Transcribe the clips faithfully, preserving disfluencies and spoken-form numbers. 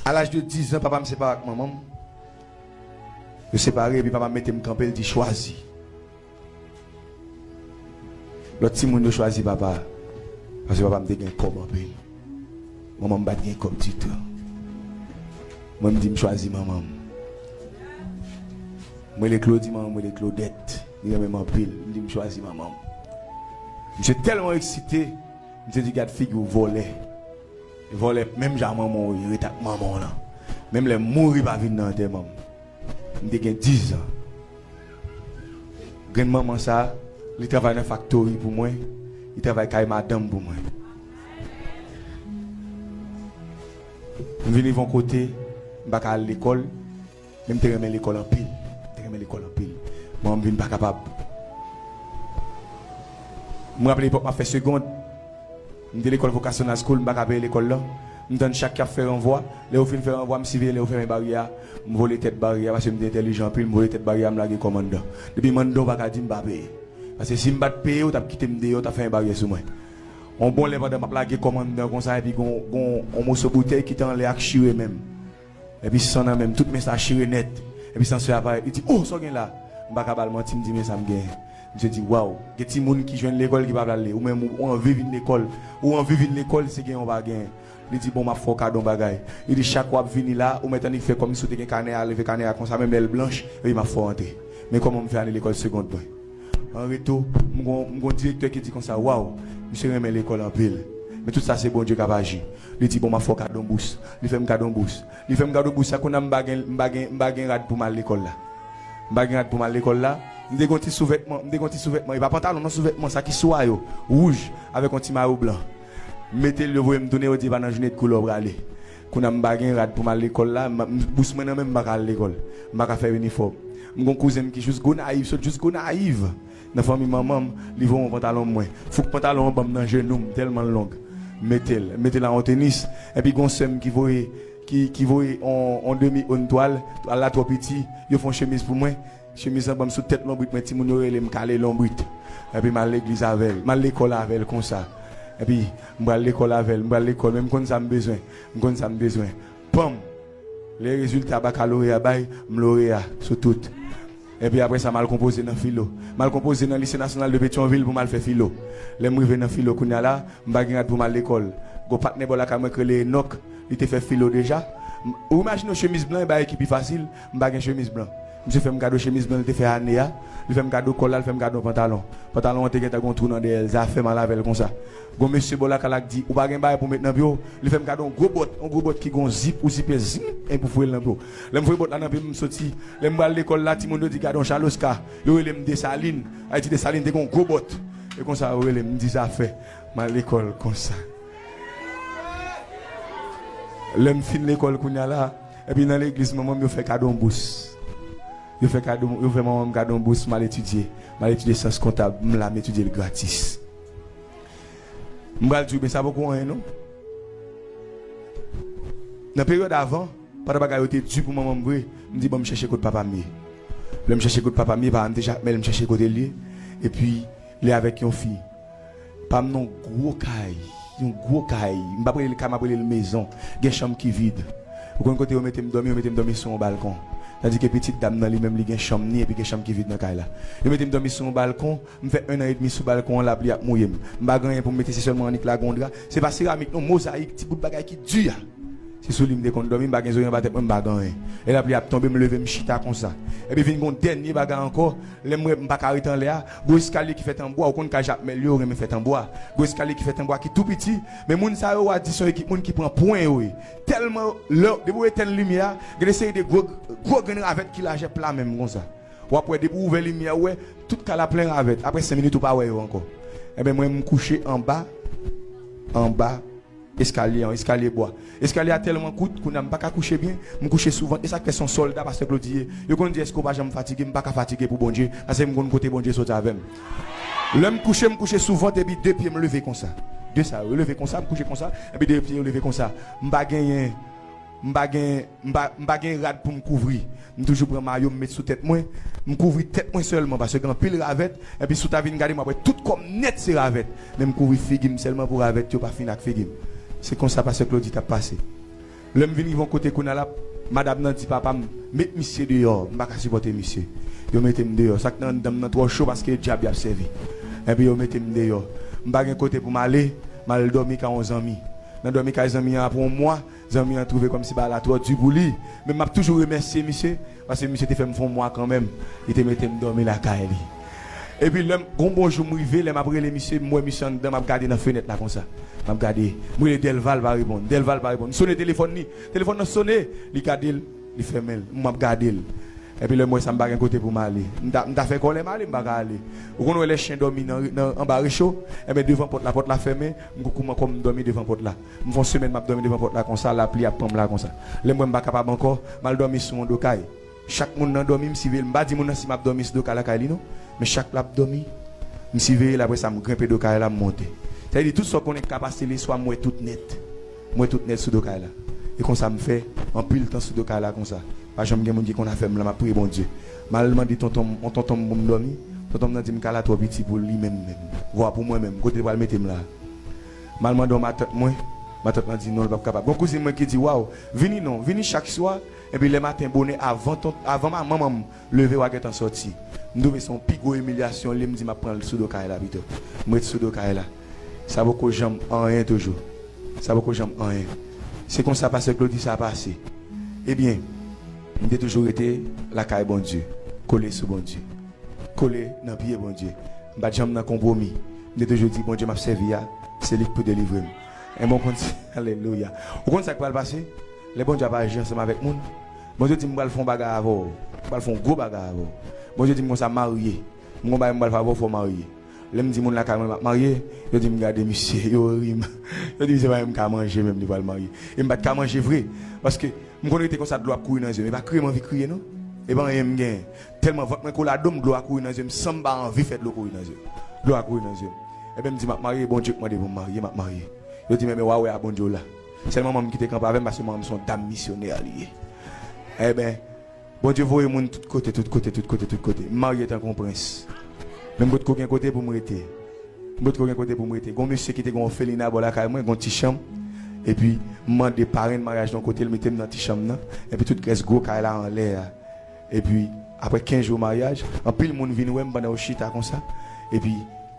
A laj de diz an, papa m separe ak manman m. Yo separe, epi papa m mete m kanpe, l di, "Chwazi." Lòt timoun yo chwazi papa, paske papa m te gen kòb anpil. Manman m pa t gen kòb ditou. Mwen, m di m chwazi manman m. M rele Claude, manman m rele Claudette. Li renmen m anpil. M di m chwazi manman m. Misye tèlman eksite, misye di, "Gad figi w, vòlè." Vòlè, menm jan manman w ye, ret ak manman w lan. Menm lè m mouri, pa vin nan antèman m. M te gen diz an. Grann manman sa, li travay nan faktori pou mwen, li travay kay madanm pou mwen. M vin rive yon kote, m pa ka al lekòl, men m te renmen lekòl anpil. M te renmen lekòl anpil. Manman m vin pa kapab. M raple epòk m ap fè segond, m te lekòl Vocational School, m pa ka peye lekòl lan. M tann chak y ap fè ranvwa. Lè yo fin fè ranvwa, m siveye lè yo fèmen baryè a. M vole tèt baryè a, paske m te entèlijan anpil, m vole tèt baryè a, m lage kò m anndan. Depi m anndan, ou pa ka di m pa peye. Paske si m pa t peye, ou t ap kite m deyò, ou t ap fèmen baryè sou mwen. On bon lè pandan m ap lage kò m anndan konsa, epi gon, gon, on moso boutèy ki te anlè a k chire men m. Epi san nan men m, tout men sa chire nèt. Epi sansè a parèt, li di, "O, sa w gen la?" M pa ka ba l manti, m di, "Men sa m genyen." Misye di, "Waw, gen timoun ki jwenn lekòl ki pa pral li. Ou menm, ou, ou anvi vin lekòl. Ou anvi vin lekòl, se genyen ou pa genyen." Li di, "Bon, m ap fè w kado yon bagay." Li di, "Chak w ap vini la, ou mèt annik fè kòmsi w te gen kanè a, leve kanè a konsa, menm lè l blanch, epi m ap fè w antre. Men kòman m fè ane lekòl segond mwen." An retou, m gon, m gon direktè ki di konsa, "Waw, misye renmen lekòl anpil. Men tout sa se Bondye k ap aji." Li di, "Bon, m ap fè w kado yon bous." Li fè m kado yon bous. Li fè m kado bous sa, kounye a m pa gen, m pa gen, m pa gen rad pou m al lekòl la. M pa gen rad pou m al lekòl la. M te gon ti souvètman, m te gon ti souvètman, e pa pantalon non, souvètman sa ki swa yo, wouj, avèk yon ti mayo blan. M mete l, yo voye m tounen, yo di, "E pa nan jounen de koulè w prale." Kounye a m pa gen rad pou m al lekòl la, m, m, bous mwen nan men m, m pa ka al lekòl. M pa ka fè inifòm. M gon kouzen m ki jis Gonayiv, sot jis Gonayiv. Nan fanmi manman m, li voye yon pantalon mwen. Fouk pantalon an ban m nan jenou m, tèlman l long. M mete l, m mete l an yon tenis. Epi gon sè m ki voye, ki, ki voye on, on demi on twal, twal la twò piti, yo fè yon chemiz pou mwen. Chemiz lan ban m sou tèt lonbrit mwen, timoun yo rele m kale lonbrit. Epi m al legliz avè l, m al lekòl avè l konsa. Epi m pral lekòl avè l, m pral lekòl, men m konn sa m bezwen, m konn sa m bezwen. Panm! Lè rezilta bakaloreya bay, m loreya sou tout. Epi apre sa, m al konpoze nan filo. M al konpoze nan Lise Nasyonal de Petyonvil pou m al fè filo. Lè m rive nan filo kounye a la, m pa gen rad pou m al lekòl. Gon patnè bò lakay mwen k rele Enòk, li te fè filo deja. M, ou imajine w chemiz blan, e bagay ki pi fasil, m pa gen chemiz blan. Misye fè m kado chemiz blan, li te fè ane a. Li fè m kado kòl la, li fè m kado pantalon. Pantalon an te gentan gon twou nan dèyè l, zafè m al avè l konsa. Gon mesye bò lakay la k di, "Ou pa gen bagay pou w met nan pye w?" Li fè m kado yon gwo bòt, yon gwo bòt ki gon zip, ou zipe, zip, epi w foure l nan pye w. Lè m foure bòt la nan pye m, m soti. Lè m pral lekòl la, timoun yo di, "Gade yon Chaloska." Yo rele m Desalin. Ayiti Desalin te gon gwo bòt. E konsa yo rele m, m di, "Zafè." M al lekòl konsa. Lè m fin lekòl kounye a la, epi nan legliz manman m, yo fè kado yon bous. Yo fè kado, yo fè manman m kado yon bous, m al etidye. M al etidye syans kontab, m la, m etidye l gratis. M pral di w, men sa poko anyen non. Nan peryòd avan, pandan bagay yo te di pou manman m vre, m di, "Ban m chèche kot papa m ye." Lè m chèche kot papa m ye, papa m te Jakmèl, m chèche kote l ye. Epi, li avèk yon fi. Pa m nan yon gwo kay, yon gwo kay. M p ap rele l kay, m ap rele l mezon. Gen chanm ki vid. Ou konn kote yo mete m dòmi? Yo mete m dòmi sou yon balkon. Tandike pitit dam nan li menm, li gen chanm ni, epi gen chanm ki vid nan kay la. Yo mete m dòmi sou yon balkon, m fè en an edmi sou balkon an, lapli ap mouye m. M pa gen anyen pou m mete, se sèlman annik lage yon dra. Se pa seramik non, mozayik, ti bout bagay ki di a. Se sou li m te konn dòmi, m pa gen zoranj anba tèt mwen, m pa gen anyen. E lapli ap tonbe, m leve, m chita konsa. Epi vin gon dènye bagay ankò, lè m wè m pa ka ret anlè a, gon eskalye ki fèt an bwa, ou konn kay Jakmèl yo renmen fèt an bwa. Gon eskalye ki fèt an bwa ki tou piti, men moun sa yo, w a di se yon ekip moun ki pran pwen yo ye. Tèlman, lè, depi w etenn limyè a, gen de seri de gwo, gwo grenn ravèt ki lajè pla menm konsa. W ap wè, depi w ouvè limyè, ou wè, tout kay la plen ravèt. Apre senk minit, ou pa wè yo ankò. Enben, mwen, m kouche anba, anba eskalye an, eskalye bwa. Eskalye a tèlman kout, kounye a m pa ka kouche byen, m kouche sou vant. E sa k fè se yon sòlda pastè Claude ye. Yo konn di, "Èske w pa janm fatige?" M pa ka fatige pou Bondye, paske m konn kote Bondye soti avè m. Lè m kouche, m kouche sou vant, epi de pye m leve konsa. De sa yo leve konsa, m kouche konsa, epi de pye yo leve konsa. M pa genyen, m pa gen, m pa, m pa gen rad pou m kouvri. M toujou pran mayo m met sou tèt mwen, m kouvri tèt mwen sèlman, paske gen anpil ravèt, epi si w ta vin gade m, w ap wè tout kò m nèt se ravèt, men m kouvri figi m sèlman pou ravèt yo pa fin ak figi m. Se konsa pastè Claude t ap pase. Lè m vin rive yon kote kounye a la, madanm nan di papa m, "Met misye deyò, m pa ka sipòte misye." Yo mete m deyò. Sa k nan anndan m nan twò cho paske e dyab y ap sèvi. Epi yo mete m deyò. M pa gen kote pou m ale, m al dòmi kay yon zanmi. Nan dòmi kay zanmi an apre yon mwa, zanmi an twouve kòmsi bagay la twò di pou li. Men m ap toujou remèsye misye, paske misye te fè m fè yon mwa kanmenm. Li te mete m dòmi lakay li. Epi lè m, gon bon jou m rive, lè m ap rele misye, m wè misye anndan, m ap gade nan fenèt la konsa. M ap gade, m rele Delval pa reponn, Delval pa reponn. M sone telefòn li, telefòn nan sone, li gade l, li fèmen l. M ap gade l. Epi lè m wè sa, m pa gen kote pou m ale. M ta, m ta fè kòlè m ale, m pa ka ale. Ou konn wè lè chen dòmi nan, nan anba recho, enben devan pòt la, pòt la fèmen, m koukou m ankò, m dòmi devan pòt la. M fè yon semèn m ap dòmi devan pòt la konsa, lapli ap pran m la konsa. Lè m wè m pa kapab ankò, m al dòmi sou yon do kay. Chak moun nan dòmi, m siveye l. M pa di moun nan si m ap dòmi sou do kay lakay li non. Men chak l ap dòmi, m siveye l, apre sa m grenpe do kay la, m monte. Sa vle di tout sa w konnen k ka pase leswa, m wè tout nèt. M wè tout nèt sou do kay la. E konsa m fè anpil tan sou do kay la konsa. Pa janm gen moun ki konn afè m lan, m ap priye Bondye. M al mande tonton m, yon tonton m pou m dòmi. Tonton m nan di m kay la twò piti pou li menm menm. Vwa pou mwen menm, kote l pral mete m la. M al mande yon matant mwen, matant lan di non, l p ap kapab. Gon kouzin mwen ki di, "Waw, vini non, vini chak swa." Epi lè maten bonè, avan ton, avan ma-, manman m leve, w a gentan sòti. M twouve se yon pi gwo imilyasyon li, m di m ap pran l sou do kay la pito. M ret sou do kay la. Sa poko janm anyen toujou. Sa poko janm anyen. Se konsa pastè Claudy sa pase. Ebyen, m te toujou rete lakay Bondye, kole sou Bondye, kole nan pye Bondye. M pa t janm nan konpwomi. M te toujou di, Bondye m ap sèvi a, se li k pou delivre m. Enben, w konn sa, alelouya. Ou konn sa k pral pase? Lè Bondye ap aji ansanm avèk moun, Bondye di, "M pral fè yon bagay avè w. M pral fè yon gwo bagay avè w." Bondye di m konsa, "Marye. M gon bagay m pral fè avè w, fò w marye." Lè m di moun lakay mwen m ap marye, yo di m, "Gade misye," yo ri m. Yo di m se pa menm ka manje menm li pral marye. E m pa t ka manje vre, paske m konn rete konsa, dlo ap kouri nan zye m. E pa kriye m anvi kriye non. E pa anyen m genyen. Tèlman vant mwen kole a do m, dlo a kouri nan zye m san m pa anvi fè dlo kouri nan zye m. Dlo a kouri nan zye m. Enben, m di, "M ap marye, Bondye k mande pou m marye, m ap marye." Yo di m, "Enben, w a wè a Bondye w la." Sèl manman m ki te kanpe avè m, paske manman m se yon dam misyonè li ye. Enben, Bondye voye moun tout kote, tout kote, tout kote, tout kote. M marye tankou yon prens. Men m potko gen kote pou m rete. M potko gen kote pou m rete. Gon mesye ki te gen yon òfelina bò lakay mwen, gon ti chanm. Epi, m mande parenn maryaj nan kote l mete m nan ti chanm nan. Epi tout rès gwo kay la anlè a. Epi, apre kenz jou maryaj, anpil moun vin wè m pandan yo chita konsa. Epi,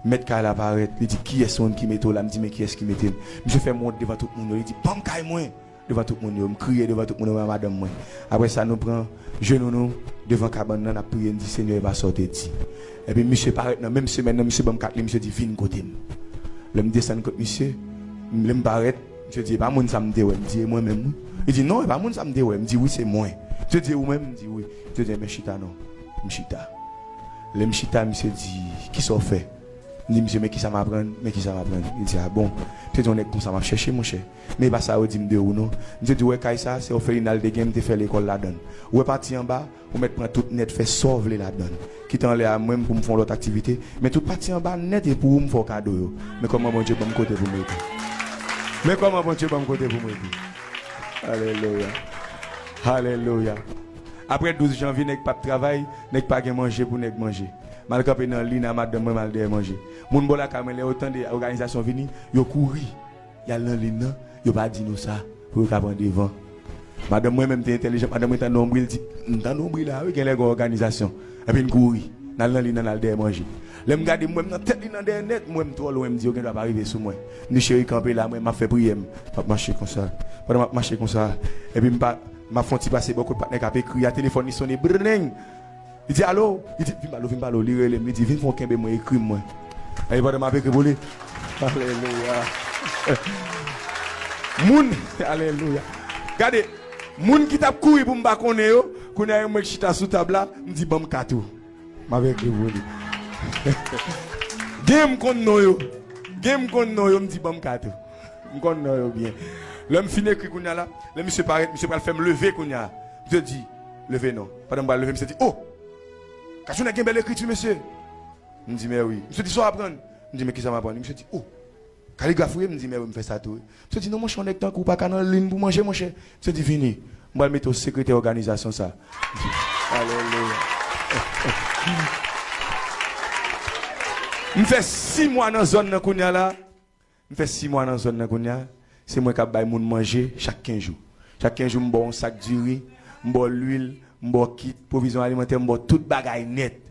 mèt kay la parèt, li di, "Kiyès moun ki mete w la?" M di, "Men kiyès ki mete m?" Misye fè m wont devan tout moun yo, li di, "Ban m kay mwen!" Devan tout moun yo, m kriye devan tout moun yo, mwen ak madanm mwen. Apre sa, nou pran jenou nou devan kabann nan, n ap priye, n di, "Senyè, e pa sa w te di." Epi misye parèt nan menm semèn nan, misye ban m kat li, misye di, "Vin kote m." Lè m desann kot misye, m, lè m parèt, misye di, "E pa moun sa m te wè." M di, "E mwen menm, wi." Li di, "Non, e pa moun sa m te wè." M di, "Wi, se mwen." Misye di, "E ou menm?" M di, "Wi." Misye di, "Enben chita non." M chita. Lè m chita, misye di, "Kisa w fè?" M di, "Misye, men kisa m aprann, men kisa m aprann." Li di, "A bon?" Misye di, "Yon nèg konsa m ap chèche, monchè. Men e pa sa yo di m de ou non." Misye di, "Ou wè kay sa, se òfelina l te gen, m te fè lekòl ladan l. Ou wè pati anba, ou mèt pran tout nèt, fè sa w vle ladan l. Kite anlè a mwen pou m fè yon lòt aktivite. Men tout pati anba nèt e pou ou m fè w kado yo. Men kòman Bondye ban m kote pou m rete. Men kòman Bondye ban m kote pou m rete." Alelouya. Alelouya. Apre douz janvye, nèg p ap travay, nèg pa gen manje pou nèg manje. M al kanpe nan lin a madanm mwen, m al dèyè manje. Moun bò lakay mwen, lè yo tande òganizasyon vini, yo kouri. Y al nan lin nan, yo pa di nou sa, pou yo ka pran devan. Madanm mwen menm te entèlijan, madanm mwen tande yon bri, l di, "M tande yon bri la, wi, genlè gen òganizasyon." Epi n kouri, n al nan lin nan, n al dèyè manje. Lè m gade, m wè m nan tèt lin nan dèyè nèt, m wè m twò lwen, m di, "Yo gendwa pa rive sou mwen." M di, "Cheri, kanpe la, mwen, m ap fè priyè m, m ap mache konsa." Pandan m ap mache konsa, epi m pa, m ap fè yon ti pase bò kot patnè k ap ekri a, telefòn li sonnen, brrreng! Li di, "Alo?" Li di, "Vin pale w, vin pale w." Li rele m, li di, "Vin fè w kenbe mwen, ekri m mwen." Epi pandan m ap ekri pou li. Alelouya. Moun, alelouya. Gade, moun ki t ap kouri pou m pa konnen yo, kounye a e mwen k chita sou tab la, m di, "Ban m kat ou." M ap ekri pou li. Gen m konn non yo. Gen m konn non yo, m di, "Ban m kat ou." M konn non yo byen. Lè m fin ekri kounye a la, lè misye parèt, misye pral fè m leve kounye a. Misye di, "Leve non." Pandan m pral leve, misye di, "O! Kachou nèg gen bèl ekriti, mesye." M di, "Mè wi." Misye di, "Sa w aprann?" M di, "Men kisa m aprann?" Misye di, "O! Kaligraf ou ye?" M di, "Mè wi, m fè sa tou wi." Misye di, "Non, monchè, yon nèg tankou w pa ka nan lin pou manje, monchè." Misye di, "Vini. M pral mete w sekretè òganizasyon sa." M di, alelouya. M fè sis mwa nan zòn nan kounye a la. M fè sis mwa nan zòn nan kounye a. Se mwen k ap bay moun manje chak kenz jou. Chak kenz jou, m ba w yon sak diri, m ba w lwil, m ba w kit pwovizyon alimantè, m ba w tout bagay nèt.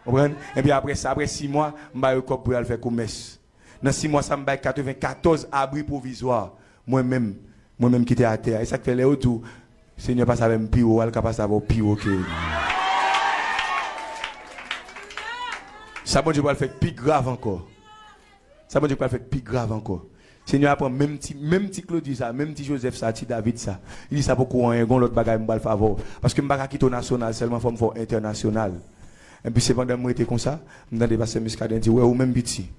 Konprann? Epi apre sa, apre sis mwa, m ba yo kòb pou y al fè komès. Nan sis mwa sa, m bay katrevenkatòz abri pwovizwa. Mwen menm, mwen menm ki te atè a. E sa k fè lè yo di w, Senyè pase avè m pi wo, al ka pase avè w pi wo ke. Sa Bondye pral fè k pi grav ankò. Sa Bondye pral fè k pi grav ankò. Senyè a pran menm ti, menm ti Claudy sa, menm ti Joseph sa, ti David sa. Li di sa poko anyen, gon lòt bagay m pral fè avè w. Paske m pa ka kite w nasyonal sèlman, fò m fè w entènasyonal. Epi se pandan m rete konsa, m tande pastè Muscadin di, wè ou menm piti.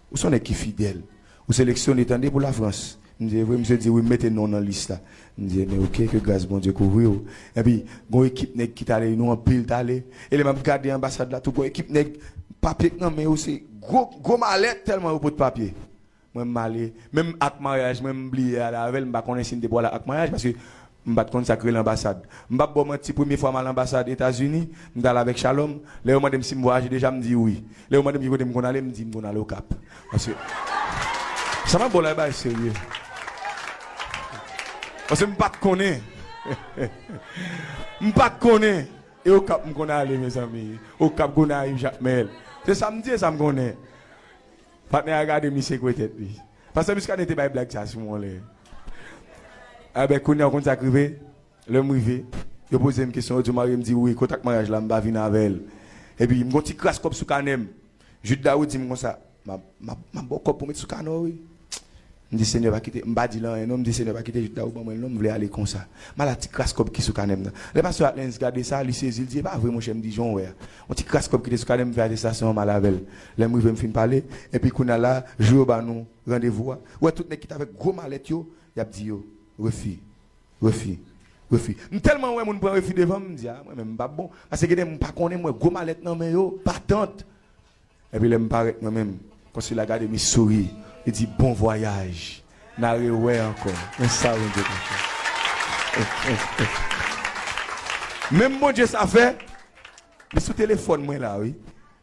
Ou se yon nèg ki fidèl. Ou seleksyone tande pou Lafrans. M di, e vre, misye di, wi, m mete non nan lis la. M di, ebyen, oke, ke gras Bondye kouvri w. Epi, gon ekip nèg ki t ale, nou anpil t ale. E lè m ap gade anbasad la, tou gon ekip nèg, papye k nan men yo, se gwo, gwo malèt tèlman yo pot papye. Mwen, m ale, menm ak maryaj, mwen, m bliye ale avè l, m pa konnen si m te pral ak maryaj, paske m pa t konn sa k rele anbasad. M p ap ba w manti, premye fwa m al anbasad Etazini, m t al avèk Shalom. Lè yo mande m si m vwayaje deja, m di wi. Lè yo mande m ki kote m konn ale, m di m konn ale Okap. Paske, sa m ap ba w la, e bagay serye. Paske m pa t konnen. M pa t konnen. E Okap m konn ale, mezanmi. Okap, Gonayiv, Jakmèl. Se sa m di, e sa m konnen. Patnè a gade misye kwe tèt li. Pastè Muscadin te bay blag sa sou mwen lè. Enben, kounye a, w konn sa k rive? Lè m rive, yo poze m kesyon, yo di w marye, m di wi, kontak maryaj la, m pa vin avè l. Epi, m gon ti kras kòb sou kanè m. Jude Daou di m konsa, m ap, m ap, m ap ba w kòb pou w met sou kanè w, wi. M di, Senyè, pa kite, m pa di l anyen, non, m di, Senyè, pa kite Jude Daou ban mwen l, non, m vle ale konsa. M al ak ti kras kòb ki sou kanè m nan. Lè pastè Atlenis gade sa, li sezi, li di, e pa vre, monchè, m di, jan w wè a. Yon ti kras kòb ki te sou kanè m, m fè atestasyon an, m al avè l. Lè m rive, m fin pale, epi kounye a la, jou yo ba nou randevou a. Ou wè tout nèg ki t avèk gwo malèt yo, y ap di yo, refi, refi, refi. M tèlman wè moun pran refi devan m, m di, a, mwen menm m p ap bon. Paske gen de moun m pa konnen, m wè gwo malèt nan men yo, patant. Epi lè m parèt mwen menm, konsila gade m, li souri, li di, bon vwayaj, n a rewè ankò. Men sa Bondye ka fè. Menm Bondye sa fè, li sou telefòn mwen la, wi.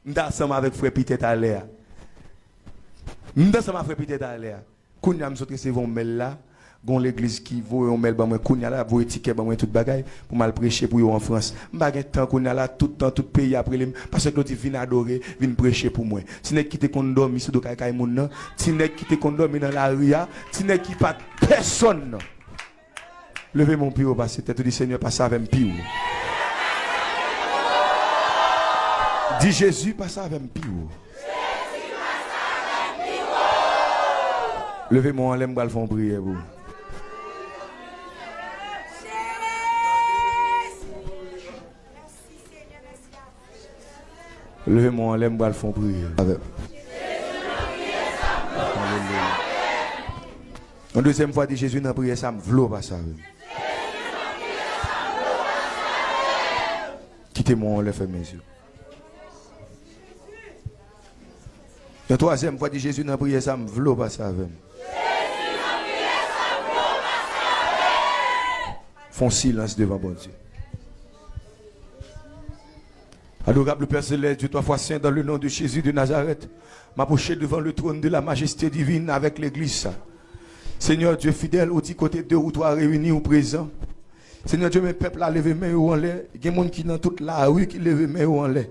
M t ansanm avèk frè Pitè talè a. M t ansanm avèk frè Pitè talè a. Kounye a m sot resevwa yon mèl la, gon legliz ki voye yon mèl ban mwen kounye a la, y ap voye tikè ban mwen, tout bagay, pou m al preche pou yo an Frans. M pa gen tan kounye a la, tout tan, tout peyi ap rele m, pastè Claudy, vin adore, vin preche pou mwen. Ti nèg ki te konn dòmi sou do kay kay moun nan, ti nèg ki te konn dòmi nan lari a, ti nèg ki pa t pèsonn nan. Leve men w pi wo, pase tèt ou, di, Senyè, pase avè m pi wo. Di, Jezi, pase avè m pi wo. Leve men w anlè, m pral fè yon priyè pou ou. Leve men w anlè, m pral fè yon priyè avè m. Alelouya. Yon dezyèm fwa, di, Jezi, nan priyè sa, m vle w pase avè m. Kite men w anlè, fèmen zye w. Yon twazyèm fwa, di, Jezi, nan priyè sa, m vle w pase avè m. Fè yon silans devan Bondye. Adorable Père Céleste, Dieu trois fois saint, dans le nom de Jésus de Nazareth, m'approcher devant le trône de la majesté divine avec l'église. Senyè Dye fidèl, ou di kote de ou twa reyini, ou prezan. Senyè Dye, men pèp la leve men yo anlè. Gen moun ki nan tout lari ki leve men yo anlè.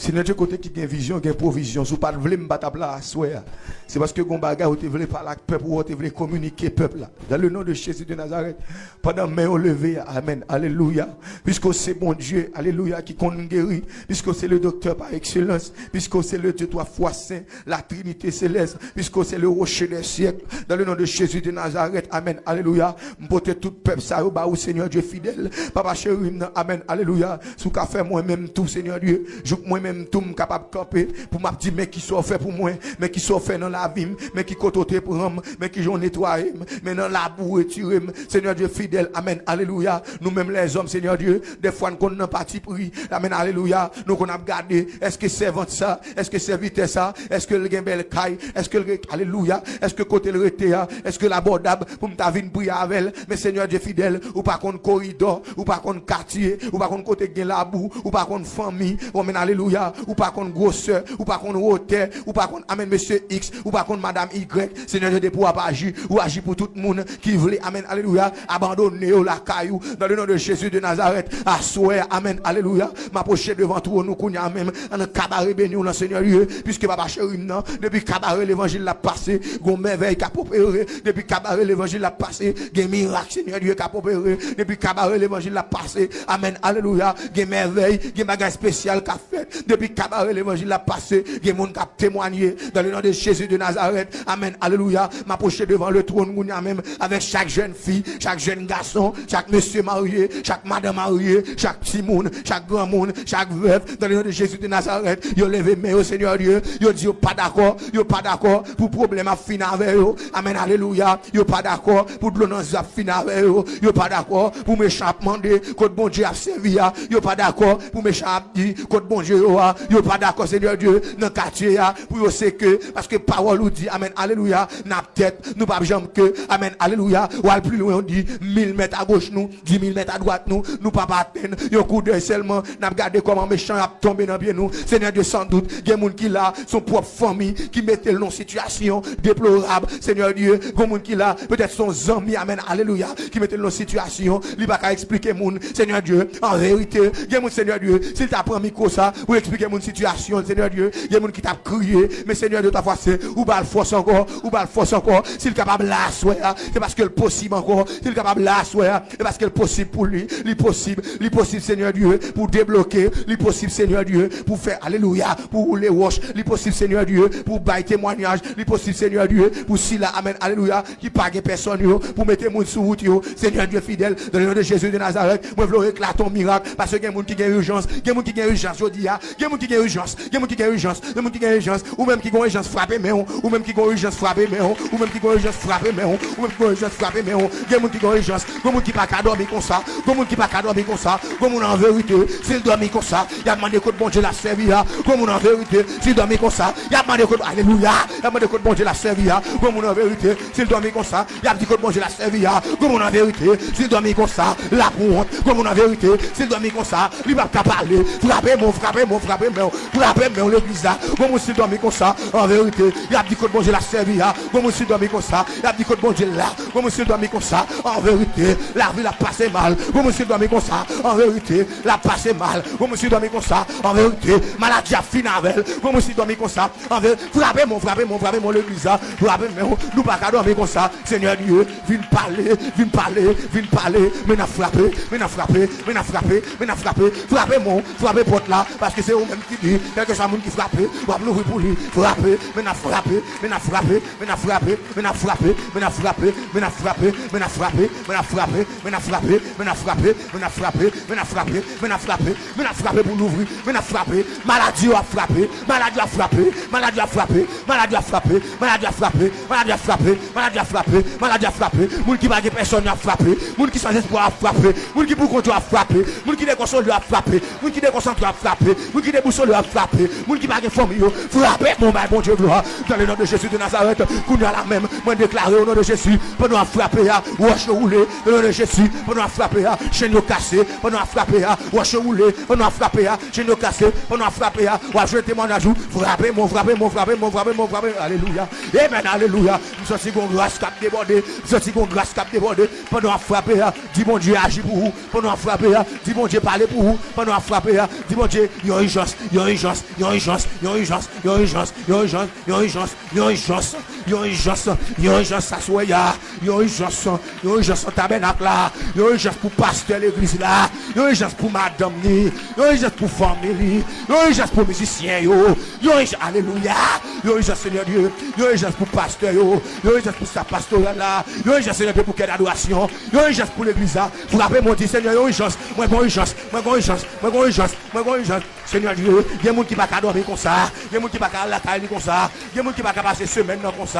Senyè Dye, kote ki gen vizyon, gen pwovizyon. Si w pa t vle, m pa t ap la aswè a. Se paske gon bagay ou te vle pale ak pèp ou, ou te vle kominike pèp la. Dans le nom de Jésus de Nazareth, pandan men yo leve a, amèn, alelouya. Piske w se Bondye, alelouya, ki konn geri. Piske w se le doktè pa ekselans. Piske w se le Dye twa fwa sen, la Trinite selès. Piske w se le rocher des siècles. Dans le nom de Jésus de Nazareth, amèn, alelouya. M pote tout pèp sa yo ba ou, Senyè Dye fidèl. Papa cheri m nan, amèn, alelouya. Si w ka fè mwen menm tou, Senyè Dye, jouk mwen menm tou m kapab kanpe pou m ap di, men kisa w fè pou mwen, men kisa w fè nan lavi m, men ki kote w te pran m, men kijan w netwaye m, men nan labou w retire m. Senyè Dye fidèl, amèn, alelouya. Nou menm lèzòm, Senyè Dye, dèfwa n konn nan patipri, amèn, alelouya. Nou konn ap gade, èske sèvant sa, èske sèvitè sa, èske l gen bèl kay, èske l gen, alelouya, èske kote l rete a, èske l abòdab pou m ta vin priye avè l? Men Senyè Dye fidèl, ou pa konn koridò, ou pa konn katye, ou pa konn kote k gen labou, ou pa konn fanmi, ou amèn, alelouya. Ou pa konn gwosè, ou pa konn wotè, ou pa konn, amèn, mesye X, ou pa konn madanm Y. Senyè Dye, depi w ap aji, ou aji pou tout moun ki vle, amèn, alelouya, abandone yo lakay ou. Dans le nom de Jésus de Nazareth, aswè, amèn, alelouya, m apwoche devan twòn ou kounye a menm, nan kabare beni w lan, Senyè Dye, piske papa cheri m nan, depi kabare levanjil la pase, gon mèvèy k ap opere, depi kabare levanjil la pase, gen mirak, Senyè Dye, k ap opere, depi kabare levanjil la pase, amèn, alelouya, gen mèvèy, gen bagay espesyal k ap fèt. Depi kabare levanjil la pase, gen moun k ap temwanye. Dans le nom de Jésus de Nazareth. Amèn. Alelouya. M apwoche devan le twòn kounye a menm avèk chak jèn fi, chak jèn gason, chak mesye marye, chak madanm marye, chak timoun, chak granmoun, chak vèv. Dans le nom de Jésus de Nazareth. Yo leve men yo, Senyè Dye. Yo di yo pa dakò. Yo pa dakò pou pwoblèm ap fin avè yo. Amèn. Alelouya. Yo pa dakò pou dlo nan zye ap fin avè yo. Yo pa dakò pou mechan ap mande kot Bondye ap sèvi a. Yo pa dakò pou mechan ap di kot Bondye yo a. Yo pa dakò, Senyè Dye, nan katye a, pou yo se ke, paske pawòl ou di, amèn, alelouya, n ap tèt, nou p ap janm ke, amèn, alelouya. Ou al pi lwen, ou di, mil mèt agoch nou, dis mil mèt adwat nou, nou p ap atenn. Yon koudèy sèlman, n ap gade kòman mechan ap tonbe nan pye nou. Senyè Dye, sandout, gen moun ki la, se yon pwòp fanmi ki mete l nan sitiyasyon deplorab. Senyè Dye, gen moun ki la, petèt se yon zanmi, amèn, alelouya, ki mete l nan sitiyasyon, li pa ka eksplike moun. Senyè Dye, an verite, gen moun, Senyè Dye, si l ta pran mikwo sa, pou eksplike moun sitiyasyon l, Senyè Dye, gen moun ki t ap kriye, men Senyè Dye, twa fwa sen, ou ba l fòs ankò, ou ba l fòs ankò. Si l kapab la aswè a, se paske l posib ankò. Si l kapab la aswè a, se paske l posib pou li. Li posib, li posib, Senyè Dye, pou debloke. Li posib, Senyè Dye, pou fè, alelouya, pou woule wòch. Li posib, Senyè Dye, pou bay temwanyaj. Li posib, Senyè Dye, pou sila, amèn, alelouya, ki pa gen pèsòn yo, pou mete moun sou wout yo. Senyè Dye fidèl, dans le nom de Jésus de Nazareth, mwen vle w eklate yon mirak, paske gen moun ki gen ijans, gen moun ki gen ijans jodi a, gen moun ki gen ijans, gen moun ki gen ijans, gen moun ki gen ijans, ou menm ki gen ijans frape men w, ou menm ki gen ijans frape men w, ou menm ki gen ijans frape men w, ou menm ki gen ijans frape men w, gen moun ki gen ijans, gen moun ki pa ka dòmi konsa, gen moun ki pa ka dòmi konsa, gen moun an verite, si l dòmi konsa, y ap mande kot Bondye l ap sèvi a, gen moun an verite, si l dòmi konsa, y ap mande kot, alelouya, y ap mande kot Bondye l ap sèvi a, gen moun an verite, si l dòmi konsa, y ap di kot Bondye l ap sèvi a. Gwo moun an verite, si l dòmi konsa, l ap wont. Gwo moun an verite, si l dòmi konsa, li p ap ka pale. Frape men w, frape men w, frape men w, frape men w, legliz la. Gwo moun si l dòmi konsa, an verite, y ap di kot Bondye l ap sèvi a. Gwo moun si l dòmi konsa, y ap di kot Bondye l la. Gwo moun si l dòmi konsa, an verite, lavi l ap pase mal. Gwo moun si l dòmi konsa, an verite, l ap pase mal. Gwo moun si l dòmi konsa, an verite, maladi ap fin avè l. Gwo moun si l dòmi konsa, Anvè, frape men w, frape men w, frape men w, legliz la, frape men w. Nou pa ka dòmi konsa. Senyè Dye, vin pale, vin pale, vin pale. Men n ap frape, men n ap frape, men n ap frape, men n ap frape. Frape men w, frape pòt la, paske se ou menm ki di, kèlkeswa moun ki frape, w ap louvri pou li. Frape, men n ap frape, men n ap frape, men n ap frape, men n ap frape, men n ap frape, men n ap frape, men n ap frape, men n ap frape, men n ap frape, men n ap frape, men n ap frape, men n ap frape, men n ap frape, men n ap frape, men n ap frape pou louvri, men n ap frape. Maladi yo ap frape, maladi yo ap frape, maladi yo ap frape, maladi yo ap frape, maladi yo ap frape, maladi yo ap frape, maladi yo ap frape, maladi yo ap frape. Moun ki pa gen pèsòn yo ap frape, moun ki san espwa ap frape, moun ki pou kont yo ap frape, moun ki dekonsole yo ap frape, moun ki dekonsantre yo ap frape, moun ki debousole yo ap frape, moun ki pa gen fanmi yo, frape, bon, bay Bondye glwa. Dans le nom de Jésus de Nazareth, kounye a la menm, mwen deklare o non de Jezi, pandan w ap frape a, wòch yo woule, o non de Jezi, pandan w ap frape a, chenn yo kase, pandan w ap frape a, wòch yo woule, pandan w ap frape a, chenn yo kase, pandan w ap frape a, w ap jwenn temwanyaj ou, frape men w, frape men w, frape men w, frape men w, frape men w, alelouya, amen, alelouya, m santi gon gras k ap debòde, m santi gon gras k ap debòde, pandan w ap frape a, di Bondye aji pou ou, pandan w ap frape a, di Bondye pale pou ou, pandan w ap frape a, di Bondye, yon ijans, yon ijans, yon ijans, yon ijans, yon ijans, yon ijans, yon ijans, yon ijans, yon ijans, yon ijans aswè a, yon ijans, yon ijans nan tabènak la, yon ijans pou pastè legliz la, yon ijans pou madanm li, yon ijans pou fanmi li, yon ijans pou mizisyen yo, yon ijans, alelouya, yon ijans Senyè Dye, yon ijans pou pastè yo, yon ijans pou staf pastoral la, yon ijans Senyè Dye pou kè dadorasyon, yon ijans pou legliz la, frape men w di Senyè yon ijans, mwen gon ijans, mwen gon ijans, mwen gon ijans, mwen gon ijans. Senyè Dye, gen moun ki pa ka dòmi konsa, gen moun ki pa ka al lakay li konsa, gen moun ki pa ka pase semèn nan konsa.